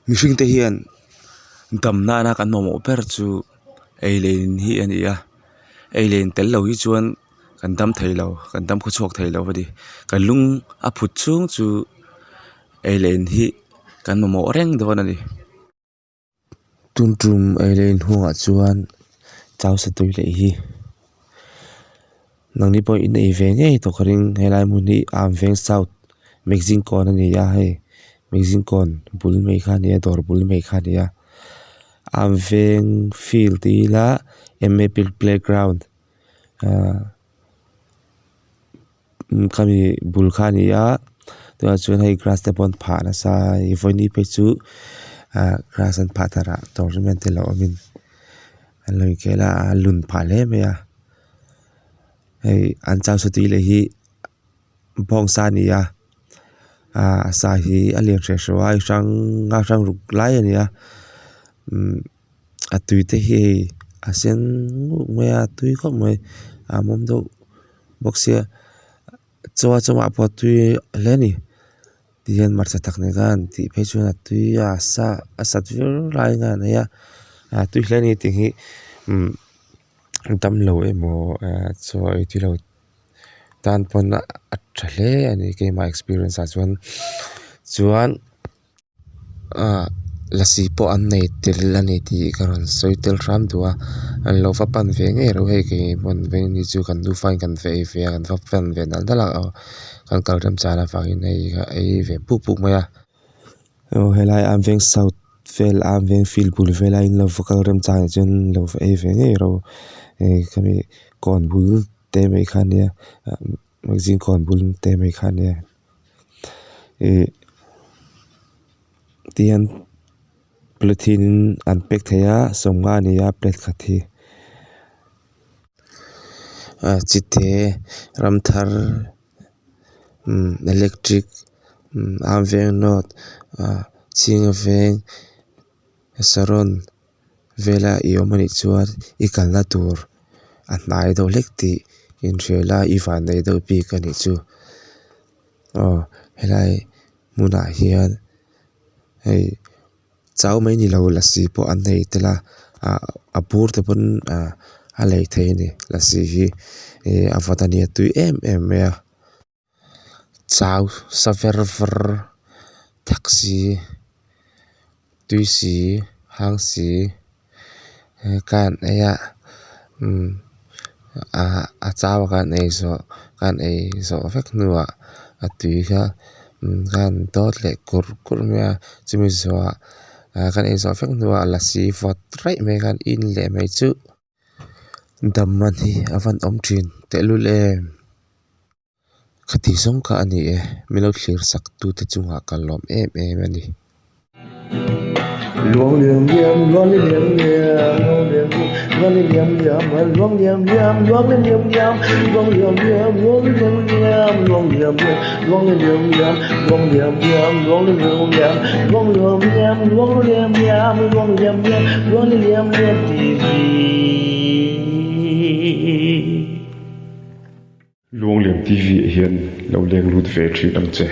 Mihring te hian dam nana kan mamawh ber chu ei leh in hi a ni a ei leh in tel lo hi chuan kan dam thei lo kan dam khaw chhuak thei lo a ni kan lung a phut chhung chu ei leh in hi kan mamawh reng dawn a ni. Tun tum ei leh in huangah chuan chau satui leh hi nangni pawh in ei ve ngei tawh ka ring helai hmun hi Arm veng south magazine kawn a ni a hei magazine kawn bul mai kha a ni a dawr bul mai kha a ni a Arm veng field ti ila m a p playground ahh khami bul kha a ni a tunah chuan hei grass te pawh an phah nasa a hei vawini phei chu ah grass an phah thar ah tournament te lo awmin an lo inkhel a a lun phah hle mai a hei an chau satui leh hi bawngsa a ni a ah a sa hi a lian hreh hreuh a hrang a hrang ruk lai a ni a umm a tui te hi hei a sen nghuk mai a a tui khawp mai a mawm deuh bawk sia chaw a chungah pawh a tui hle a ni tihian hmarcha tak nen khan tih phei chuan a tui a sa a sat viau laiin a nei a a tui hle a ni tih hi umm damlo emaw eh chaw ei tui lo tan pawn a tha hle a ni keimah experience ah chuan chuan. Ahh lasi pawh an nei tel a ni tih ka rawn sawi tel hram duh a an lo va pan ve ngei ro hei kei hmun veng ni chu kan nufa in kan va ei ve a kan va pan ve nalh nalh a aw kan kal remchang avangin hei ka ei ve puk puk mai a aw helai a veng south vel a veng field bul vela in lo va kal remchang ah chuan lo va ei ve ngei ro hei khami kawn bul te mai kha ania magazine kawn bul te mai kha ania. Ih tihian polythene in an pack thei a sawmnga a ni a plate khat hi ah chite ramthar umm electric umm arm veng north ah chhinga veng saron vela i awm anih chuan i kalna tur a hnai deuh hlek tih inhria la i vanneih deuh bik anih chu aw helai hmunah hian hei chau mai ni lo lasi pawh an nei tel a ah a bur te pawn ah a lei theih a ni lasi hi ih a vawt ania tui em em mai a. Chau sa ver var thak si tui si hang si ka han ei a umm ah a chau a ka han ei zawh ka han ei zawh vek hnuah a tui kha ka han dawt leh kurh kurh mai a chumi zawhah ah ka han ei zawh vek hnuah lasi vawt raih mai khan in leh mai chuh. Dam man hi a van awm thin tehlul em? Khati zawng kha a ni e, min lo thlir sak tute chungah ka lawm em em a ni. Luang liam liam luang li liam liam luang liam luang li liam liam luang liam liam luang li liam liam luang liam liam luang li liam liam luang liam liam luang li liam liam luang liam liam luang li liam liam luang liam liam luang liam liam luang liam liam luang li liam liam TV. Luangliam TV ah hian lo leng lut ve thin ang che.